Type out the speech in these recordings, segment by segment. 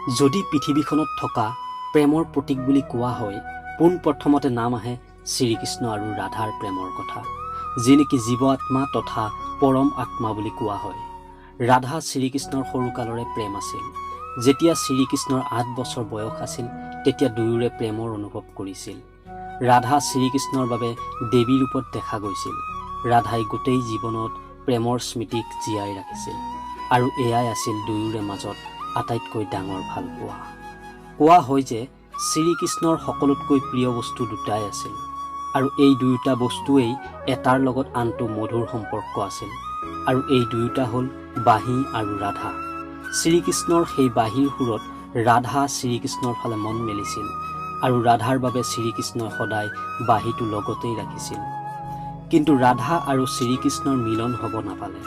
যদি পৃথিৱীখনত থকা প্ৰেমৰ প্ৰতীক বুলি কোৱা হয়, পোন প্ৰথমতে নাম আহে শ্ৰীকৃষ্ণ আৰু ৰাধাৰ প্ৰেমৰ কথা। যি নেকি জীৱ আত্মা তথা পৰম আত্মা বুলি কোৱা হয়। ৰাধা শ্ৰীকৃষ্ণৰ সৰুকালৰে প্ৰেম আছিল। যেতিয়া শ্ৰীকৃষ্ণৰ 8 বছৰ বয়স আছিল, তেতিয়া দুয়োৰে প্ৰেমৰ অনুভৱ কৰিছিল। ৰাধা শ্ৰীকৃষ্ণৰ বাবে দেৱী ৰূপত দেখা গৈছিল। ৰাধাই গোটেই জীৱনত প্ৰেমৰ স্মৃতিক জীয়াই ৰাখিছিল আৰু এয়াই আছিল দুয়োৰে মাজত আটাইতকৈ ডাঙৰ ভালপোৱা। কোৱা হয় যে শ্ৰীকৃষ্ণৰ সকলোতকৈ প্ৰিয় বস্তু দুটাই আছিল আৰু এই দুয়োটা বস্তুৱেই এটাৰ লগত আনটো মধুৰ সম্পৰ্ক আছিল আৰু এই দুয়োটা হ'ল বাঁহী আৰু ৰাধা। শ্ৰীকৃষ্ণৰ সেই বাঁহীৰ সুৰত ৰাধা শ্ৰীকৃষ্ণৰ ফালে মন মেলিছিল আৰু ৰাধাৰ বাবে শ্ৰীকৃষ্ণই সদায় বাঁহীটো লগতেই ৰাখিছিল। কিন্তু ৰাধা আৰু শ্ৰীকৃষ্ণৰ মিলন হ'ব নাপালে।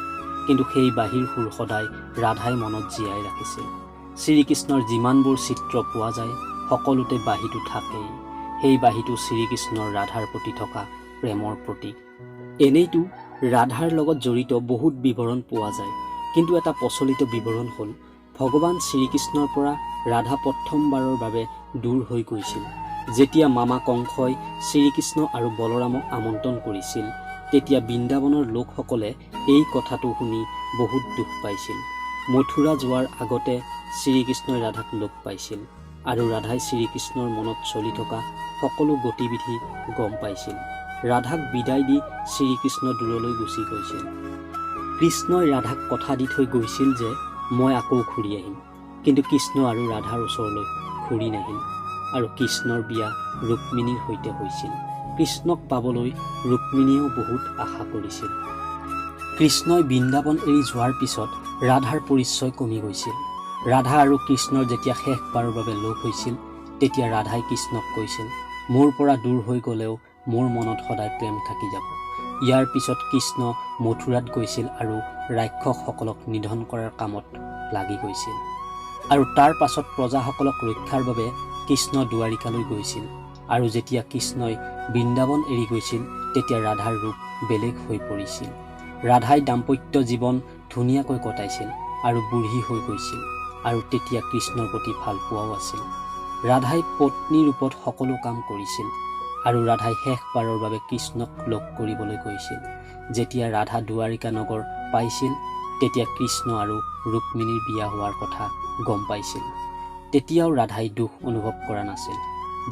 কিন্তু সেই বাঁহীৰ সুৰ সদায় ৰাধাই মনত জীয়াই ৰাখিছিল। শ্ৰীকৃষ্ণৰ যিমানবোৰ চিত্ৰ পোৱা যায়, সকলোতে বাঁহীটো থাকেই। সেই বাঁহীটো শ্ৰীকৃষ্ণৰ ৰাধাৰ প্ৰতি থকা প্ৰেমৰ প্ৰতীক। এনেইতো ৰাধাৰ লগত জড়িত বহুত বিৱৰণ পোৱা যায়, কিন্তু এটা প্ৰচলিত বিৱৰণ হ'ল ভগৱান শ্ৰীকৃষ্ণৰ পৰা ৰাধা প্ৰথমবাৰৰ বাবে দূৰ হৈ গৈছিল, যেতিয়া মামা কংসই শ্ৰীকৃষ্ণ আৰু বলৰামক আমন্ত্ৰণ কৰিছিল। তেতিয়া বৃন্দাবনৰ লোকসকলে এই কথাটো শুনি বহুত দুখ পাইছিল। মথুৰা যোৱাৰ আগতে শ্ৰীকৃষ্ণই ৰাধাক লগ পাইছিল আৰু ৰাধাই শ্ৰীকৃষ্ণৰ মনত চলি থকা সকলো গতিবিধি গম পাইছিল। ৰাধাক বিদায় দি শ্ৰীকৃষ্ণ দূৰলৈ গুচি গৈছিল। কৃষ্ণই ৰাধাক কথা দি থৈ গৈছিল যে মই আকৌ ঘূৰি আহিম। কিন্তু কৃষ্ণ আৰু ৰাধাৰ ওচৰলৈ ঘূৰি নাহিল আৰু কৃষ্ণৰ বিয়া ৰুক্মিণীৰ সৈতে হৈছিল। কৃষ্ণক পাবলৈ ৰুক্মিণীয়েও বহুত আশা কৰিছিল। কৃষ্ণই বৃন্দাবন এৰি যোৱাৰ পিছত ৰাধাৰ পৰিচয় কমি গৈছিল। ৰাধা আৰু কৃষ্ণৰ যেতিয়া শেষবাৰৰ বাবে লগ হৈছিল, তেতিয়া ৰাধাই কৃষ্ণক কৈছিল, "মোৰ পৰা দূৰ হৈ গ'লেও মোৰ মনত সদায় প্ৰেম থাকি যাব।" ইয়াৰ পিছত কৃষ্ণ মথুৰাত গৈছিল আৰু ৰাক্ষসসকলক নিধন কৰাৰ কামত লাগি গৈছিল আৰু তাৰ পাছত প্ৰজাসকলক ৰক্ষাৰ বাবে কৃষ্ণ দ্বাৰিকালৈ গৈছিল। আৰু যেতিয়া কৃষ্ণই বৃন্দাবন এৰি গৈছিল, তেতিয়া ৰাধাৰ ৰূপ বেলেগ হৈ পৰিছিল। ৰাধাই দাম্পত্য জীৱন ধুনীয়াকৈ কটাইছিল আৰু বুঢ়ী হৈ গৈছিল আৰু তেতিয়া কৃষ্ণৰ প্ৰতি ভালপোৱাও আছিল। ৰাধাই পত্নী ৰূপত সকলো কাম কৰিছিল আৰু ৰাধাই শেষবাৰৰ বাবে কৃষ্ণক লগ কৰিবলৈ গৈছিল। যেতিয়া ৰাধা দ্বাৰিকা নগৰ পাইছিল, তেতিয়া কৃষ্ণ আৰু ৰুক্মিণীৰ বিয়া হোৱাৰ কথা গম পাইছিল। তেতিয়াও ৰাধাই দুখ অনুভৱ কৰা নাছিল।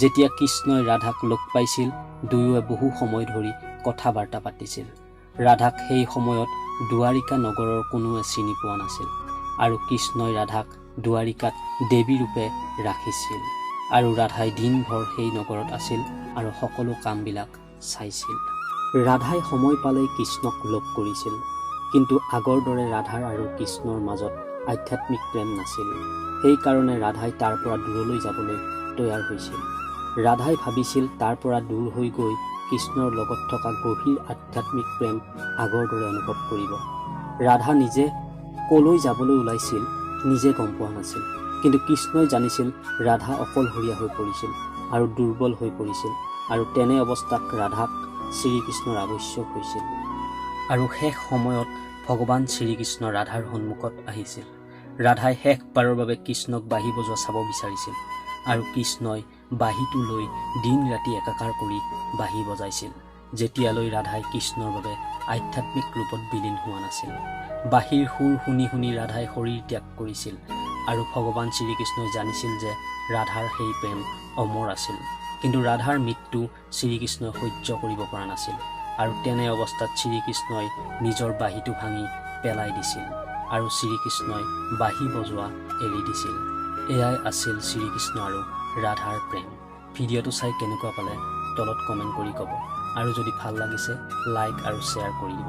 যেতিয়া কৃষ্ণই ৰাধাক লগ পাইছিল, দুয়োৱে বহু সময় ধৰি কথা বাৰ্তা পাতিছিল। ৰাধাক সেই সময়ত দ্বাৰিকা নগৰৰ কোনোৱে চিনি পোৱা নাছিল আৰু কৃষ্ণই ৰাধাক দ্বাৰিকাত দেৱী ৰূপে ৰাখিছিল আৰু ৰাধাই দিনভৰ সেই নগৰত আছিল আৰু সকলো কামবিলাক চাইছিল। ৰাধাই সময় পালেই কৃষ্ণক লগ কৰিছিল। কিন্তু আগৰ দৰে ৰাধাৰ আৰু কৃষ্ণৰ মাজত আধ্যাত্মিক প্ৰেম নাছিল। সেইকাৰণে ৰাধাই তাৰ পৰা দূৰলৈ যাবলৈ তৈয়াৰ হৈছিল। ৰাধাই ভাবিছিল তাৰ পৰা দূৰ হৈ গৈ কৃষ্ণৰ লগত থকা গভীৰ আধ্যাত্মিক প্ৰেম আগৰ দৰে অনুভৱ কৰিব। ৰাধা নিজে কলৈ যাবলৈ ওলাইছিল, নিজে গম পোৱা নাছিল। কিন্তু কৃষ্ণই জানিছিল ৰাধা অকলশৰীয়া হৈ পৰিছিল আৰু দুৰ্বল হৈ পৰিছিল আৰু তেনে অৱস্থাত ৰাধাক শ্ৰীকৃষ্ণৰ আৱশ্যক হৈছিল। আৰু শেষ সময়ত ভগৱান শ্ৰীকৃষ্ণ ৰাধাৰ সন্মুখত আহিছিল। ৰাধাই শেষবাৰৰ বাবে কৃষ্ণক বাঁহী বজোৱা চাব বিচাৰিছিল আৰু কৃষ্ণই বাঁহীটো লৈ দিন ৰাতি একাকাৰ কৰি বাঁহী বজাইছিল, যেতিয়ালৈ ৰাধাই কৃষ্ণৰ বাবে আধ্যাত্মিক ৰূপত বিলীন হোৱা নাছিল। বাঁহীৰ সুৰ শুনি শুনি ৰাধাই শৰীৰ ত্যাগ কৰিছিল আৰু ভগৱান শ্ৰীকৃষ্ণই জানিছিল যে ৰাধাৰ সেই প্ৰেম অমৰ আছিল। কিন্তু ৰাধাৰ মৃত্যু শ্ৰীকৃষ্ণই সহ্য কৰিব পৰা নাছিল আৰু তেনে অৱস্থাত শ্ৰীকৃষ্ণই নিজৰ বাঁহীটো ভাঙি পেলাই দিছিল আৰু শ্ৰীকৃষ্ণই বাঁহী বজোৱা এৰি দিছিল। এয়াই আছিল শ্ৰীকৃষ্ণ আৰু ৰাধাৰ প্ৰেম। ভিডিঅ'টো চাই কেনেকুৱা পালে, তলত কমেণ্ট কৰি ক'ব আৰু যদি ভাল লাগিছে, লাইক আৰু শ্বেয়াৰ কৰি দিব।